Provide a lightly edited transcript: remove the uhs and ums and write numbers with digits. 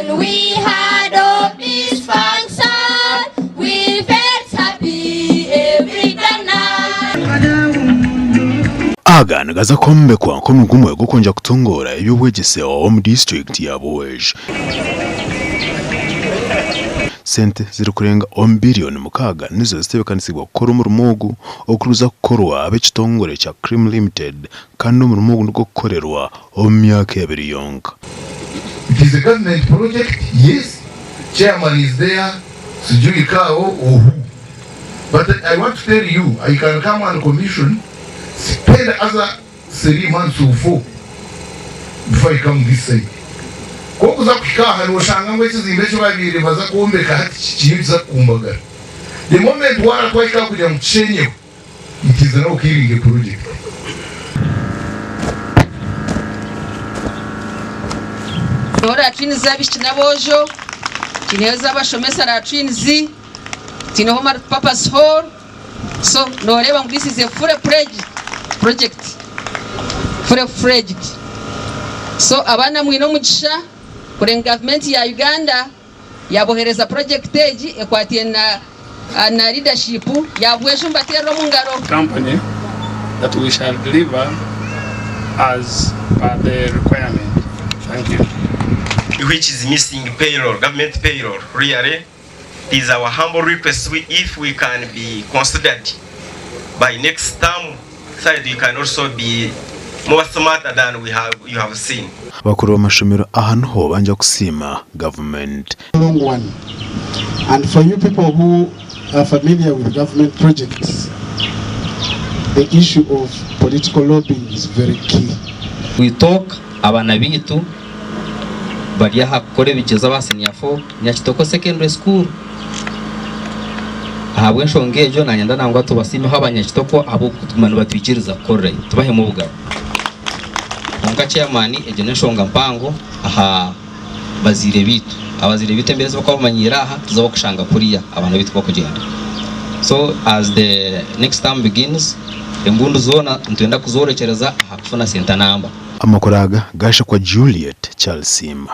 When we heard of this function, we felt happy every night. Aga nigaza kwombekwa nk'omurimo gumwe gw'okwongyera kutunguura eby'obwegyese omu disiturikiti ya Buhweju. Sente zirikurenga omu biriyoni mukaaga nizo zitebeekanisiibwe kukora omurimo ogu ogurikuza kukorwa ab'ekitongore kya Cream Limited kandi omurimo ogu nigw'okukorerwa omu myaka ebiri yonka. It is a government project, yes, chairman is there, sijui kaa or who but I want to tell you I can come and commission, spend other 3 months or 4 before I come this side. Ku okuza kuhika aha noshanga ngu ekizimbe eki babaire nibaza kwombeka hati kiriyo nikiza kukumbagara. The moment waratwahika aha kugira ngu kishenyeho, it is now killing a project. Hariho latrines z'abaishiki n'aboojo, twineho ez'abashomesa latrines, twineho multipurpose hall, so noreeba ngu this is a fully pledged project, fully fledged. So abaana mwine omugisha kureeba ngu gavumenti ya Uganda yabohereza purojekiti egi ekwataine na na leadership ya Bweju mbateerere omu ngaro. Company that we shall deliver as per the requirement. Thank you. Which is missing payroll, government payroll, really it is our humble request we, if we can be considered by next term side we can also be more smarter than we have, you have seen. Bakuru b'amashomero aha niho bangya kusiima gavumenti. Long one and for you people who are familiar with government projects the issue of political lobbying is very key. We talk abaana baitu bari aha kukora ebigyezo aba senior four Nyakitoko secondary school. Ahabw'enshonga egyo nanyenda nangwa tubasiimeho abanyakitoko ahabw'okuguma nibatwikiriza kukorerayo tubahemu obugabo. Kwonka chairman egyo n'enshonga mpango aha bazaire baitu. Abazaire baitu embeera ezi barikuba bamanyiire aha tizo barikushanga kuriya abaana baitu barikugyenda. So as the next term begins embundu zoona nitwenda kuzoorekyereza aha kufuna senta namba. Amakuru aga gaashakwa Juliet Kyalisiima.